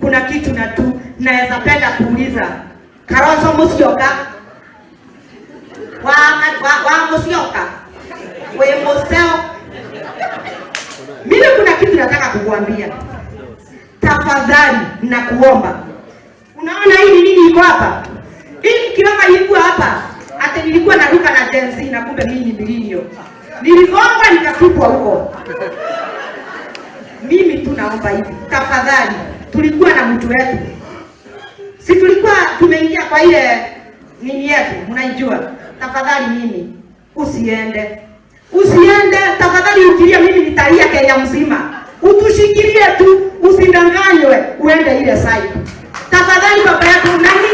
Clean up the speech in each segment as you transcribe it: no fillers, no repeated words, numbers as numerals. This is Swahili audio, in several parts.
Kuna kitu na tu naweza penda kuuliza Kalonzo Musyoka wa Musyoka we Museo, mimi kuna kitu nataka kukuambia. Tafadhali nakuomba, unaona hii ni nini iko hapa? Hii kiroma ilikuwa hapa, hata nilikuwa naruka na Gen Z na kumbe mimi ni millennial. Niligongwa nikatupwa huko. Mimi tu naomba hivi, tafadhali, tulikuwa na mtu wetu, si tulikuwa tumeingia kwa ile nini yetu, mnaijua. Tafadhali mimi usiende, usiende tafadhali. Ukilia mimi nitalia Kenya mzima. Utushikilie tu, usidanganywe uende ile side. Tafadhali baba yako nani,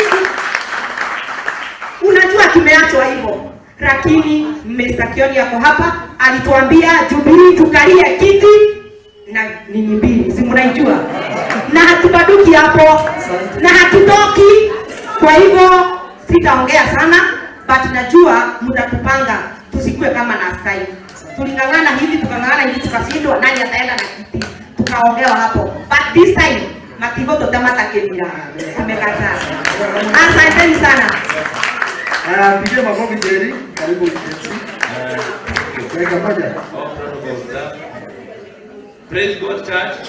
unajua tumeachwa hivyo, lakini Mr. Kioni yako hapa alituambia Jubilee tukalie kiti na nini mbili, si mnaijua, na hatubaduki hapo na hatutoki. Kwa hivyo sitaongea sana, but najua mtatupanga tusikue kama last time. Tuling'ang'ana hivi tukang'ang'ana hivi tukashindwa, nani ataenda na kiti, tukaongewa hapo, but this time matigo totamatakemira tumekataa. Asanteni sana. Haya, pigie makofi Jerry. Karibu Jerry. Dakika moja. All protocol observed. Praise God, Church.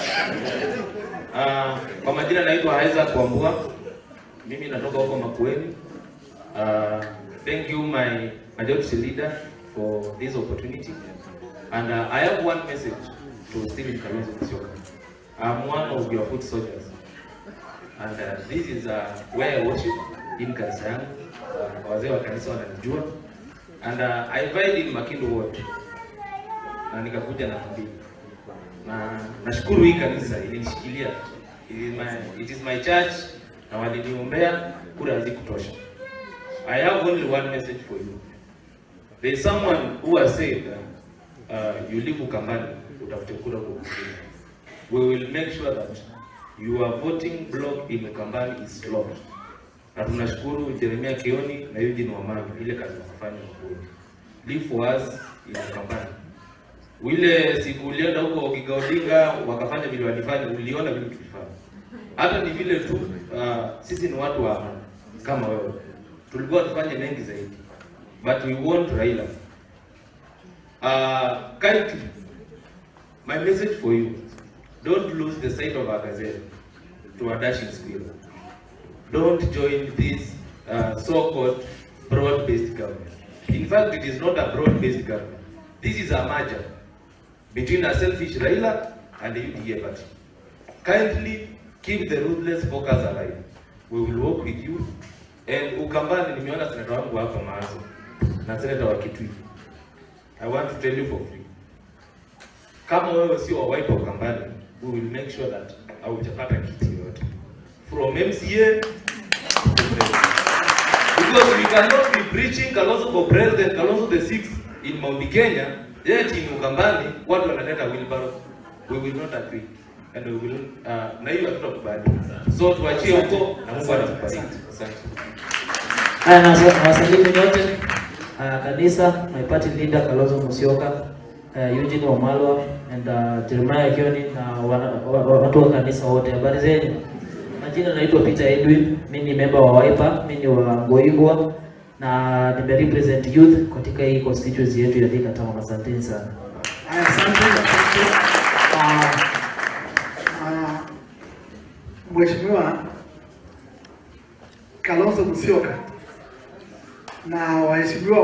Kwa majina naitwa Isaac Wambua. Mimi natoka huko Makueni. Thank you, my majority leader, for this opportunity. And I have one message to Stephen Kalonzo Musyoka. I'm one of your foot soldiers. And this is where I worship in kanisa yangu. Wazee wa kanisa wananijua. And I vied in Makindu Ward. Na nikakuja na mbili. Na nashukuru hii kanisa ilinishikilia. It is my church na waliniombea, kura hazikutosha. I have only one message for you. There is someone who has said you leave Ukambani utafute kura kwa kwingine. We will make sure that your voting block in Ukambani is locked. Na tunashukuru Jeremiah Kioni na Eugene Wamalwa ile kazi wanafanya Makueni. Leave for us in Ukambani. Ile siku ulienda huko Oginga Odinga wakafanya vile walifanya, uliona vile tulifanya. Hata ni vile tu sisi ni watu wa amani kama wewe. Tulikuwa tufanye mengi zaidi. But we want Raila. Kindly, my message for you, don't lose the sight of our gazelle to a dashing squirrel. Don't join this so-called broad-based government. In fact, it is not a broad-based government. This is a merger between a selfish Raila and the UDA party. Kindly keep the ruthless focus alive. We will work with you. And Ukambani, nimeona seneta wangu hapa Maanzo na seneta wa Kitui. I want to tell you for free. Kama wewe sio wa Wiper Ukambani, we will make sure that haujapata kiti yoyote. From MCA to president. Because we cannot be preaching Kalonzo for president, Kalonzo the sixth in Mount Kenya, yet in Ukambani watu wanaleta wheelbarrow. We will not agree. And we will na hiyo hatutakubali. So tuachie huko na Mungu atatubariki. Asante. Haya, nawasalimu nyote kanisa, my party leader Kalonzo Musyoka, Eugene Wamalwa and Jeremiah Kioni na watu wa kanisa wote, habari zenu? Majina naitwa Peter Edwin, mimi ni member wa Wiper, mimi ni wa Ngoingwa na nime represent youth katika hii constituency yetu ya Thika Town. Asanteni sana. Haya, asante, asante. Mheshimiwa Kalonzo Musyoka na waheshimiwa.